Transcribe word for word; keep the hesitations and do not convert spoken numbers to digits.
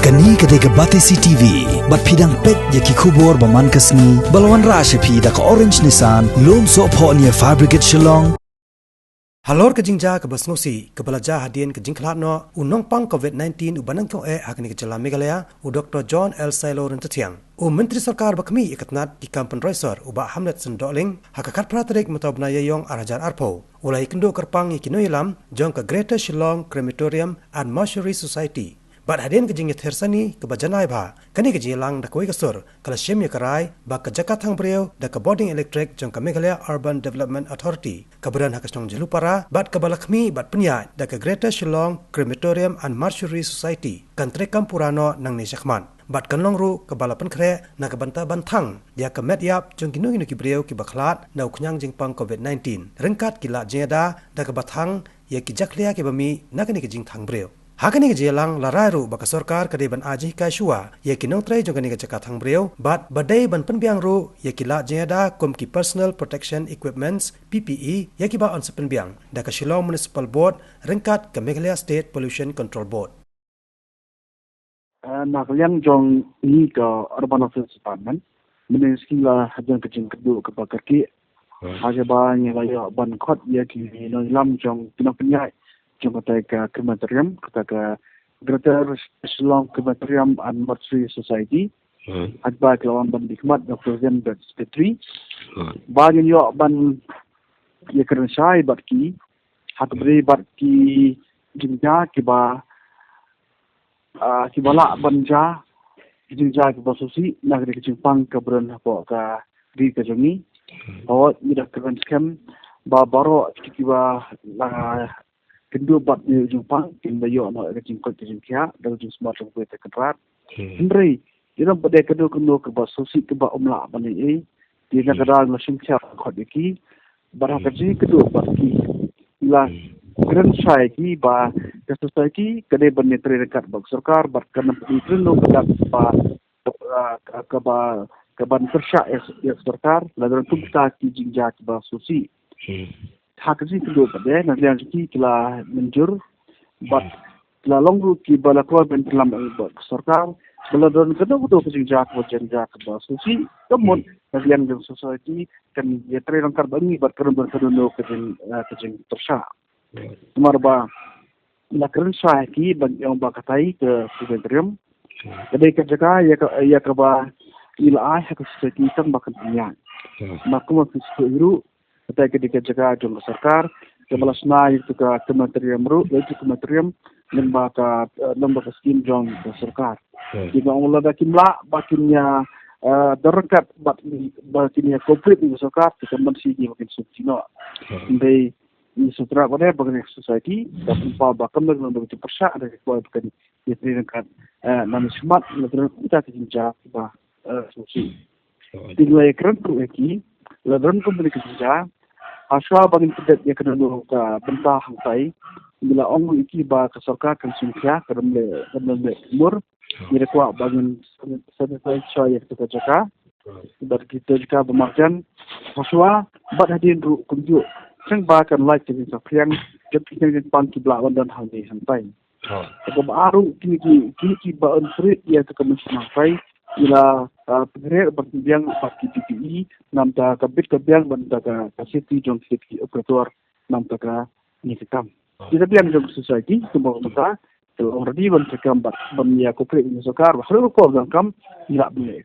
Kane ka dei ka Batesi T V, bad phi dang peit ïa ki khubor ba man ka sngi, ba la wanrah sha phi da ka Orange Nissan, Lumsohphoh near Fire Brigade Shillong. Halor ka jingjia kaba sngewsih, kaba la jia hadien ka jingkhlad noh u nongpang COVID nineteen uba nangkong eh ha kane ka jylla Meghalaya, u Doctor John L Sailo Ryntathiang, u Myntri Sorkar ba khmih ïa ka tnat ki kam pynroi sor, u Bah Hamlet Syn Dohling, ha ka khatphra tarik mynta u bnai Ïaïong ar hajar arphew, u la ïakynduh kyrpang ïa ki nongïalam jong ka Greater Shillong Crematorium and Mortuary Society. Bad hadien ka jingïathiar sani kaba janai bha, kane ka jingïalang da kawei ka sur ka la shim ïa ka rai ba ka jaka thang briew da ka bording elektrik jong ka Meghalaya Urban Development Authority, kaba don ha ka shnong Jhalupara bad kaba la khmih bad pynïaid da ka Greater Shillong Crematorium and Mortuary Society, kan treikam pura noh nangne shakhmat. Bad kan long ruh kaba la pynkhreh na ka bynta ban thang ïa ka met ïap jong kino kino ki briew kiba khlad na u khñiang jingpang COVID nineteen, ryngkat ki lad jingïada da kaba thang ïa ki jakhlia kiba mih na kane ka jingthang briew. Ha kane ka jingïalang la rai ruh ba ka sorkar ka dei ban ai jinghikai shuwa ïa ki nongtrei jong kane ka jaka thang briew, bad ba dei ban pynbiang ruh ïa ki lad jingïada kum ki personal protection equipments, P P E, ïa kiba yn sa pynbiang da ka Shillong Municipal Board ryngkat ka Meghalaya State Pollution Control Board. Ah, na ka liang jong ngi ka Urban Affairs Department, mynne ka sngi la hajrong ka jingkynduh kaba kyrkieh. Hmm. Ha kaba ngi la ïoh ban khot ïa ki nongïalam jong ki nongpynïaid jong kata ka crematorium, kata ka Greater Shillong Crematorium and Mortuary Society. Hmm. Ha kaba ki la wan ban dei khmat da President bad Secretary. Hmm. Ba ngin ïoh ban ïakren shai bad ki ha kaba dei bad ki jingjia kiba, ah, kiba lah ban jia, ki jingjia kiba sngewsih na ka dei ka jingpang kaba don hapoh ka ri ka jong ngi. Hmm. Hooid, ngi da kren skhem ba baroh ki kiba la kynduh bad ïa u jingpang kin da ïoh noh ïa ka jingkoit ka jingkhiah da ka jingsumar jong U Blei Trai Kynrad. Hmm. Hynrei ïa nang ba dei kano kano kaba sngewsih kaba ym lah ban ïa ei, ïa na ka daw nga shim khia khot ïa ki bad ha ka jingkynduh bad ki la kren shai ki ba ka society ka dei ban ïatrei ryngkat bad ka sorkar bad kan ym pyntrei noh ka dak ba, ah, ka, kaba, kaban pyrshah ïa, ïa ka sorkar lada don kumta ki jingjia kiba sngewsih. Hmm. Ha ka jingkynduh bad eh na liang jong ki ki la mynjur bad ki la long ruh kiba la kloi ban pynlam ïa ka sorkar ba lada don kano kano ka jingjia kaba jan jia kaba sngewsih, ka mut na liang jong society kan ïatrei ryngkat bad ngi bad kan ym don kano kano ka jing, eh, ka jingpyrshah. Hmm. Namar ba la kren shai ki ban ong ba katai ka crematorium ka dei ka jaka ïa ka, ïa kaba ngi la ai ha ka society tang ba kan pynïaid. Hmm. Namar kumba phi sngewthuh ruh, katai ka dei ka jaka jong ka sorkar kaba la shna ïa ka crematorium ruh, ïa ka crematorium lyngba ka, eh, lyngba ka skim jong ka sorkar. Hmm. Ki ong lada kim lah ba kin ïa, eh, don ryngkat bad, ba kin ïa cooperate bad ka sorkar, te kan ban sngewsih ba kin sngewsih noh. Hmm. Hynrei ngi sngewthuh ba dei ba ka society ka pynpaw ba kam da ka pyrshah da ka kloi ba kan ïatrei ryngkat, eh, na ka shakhmat, na ka kumta ka jingjia ba, eh, sngewsih. Te ngi la ïakren ruh ïa ki, lada don kumne ka jingjia, hashwa ba ngin pyndep ïa kano kano ka bynta hangtai, ngi la ong ïa ki ba ka sorkar kan shim khia, kan ym leh, kan ym leh mur, ngi da kwah ba ngin sanitize shwa ïa kata ka jaka bad kita ka jaka ba marjan, hashwa bad hadien ruh kumjuh, tang ba kan lait ka jingsaphriang jong ki khñiang jingpang kiba lah ban don hangne hangtai. Ha. Kaba ar ruh kine ki, kine kiba yn pynrem ïa ka Commission hangtai, ngi la, ah, pynrem ban pynbiang bad ki P P E, namar ka bit ka biang bad ka, ka safety jong ki, ki operator, namar kane ka kam. Ha. Ki ka biang jong society, kumba kumta, ka la already ban treikam bad ban ïa cooperate bad sorkar, ba haduh ka por donkam, ngi lah ban leh.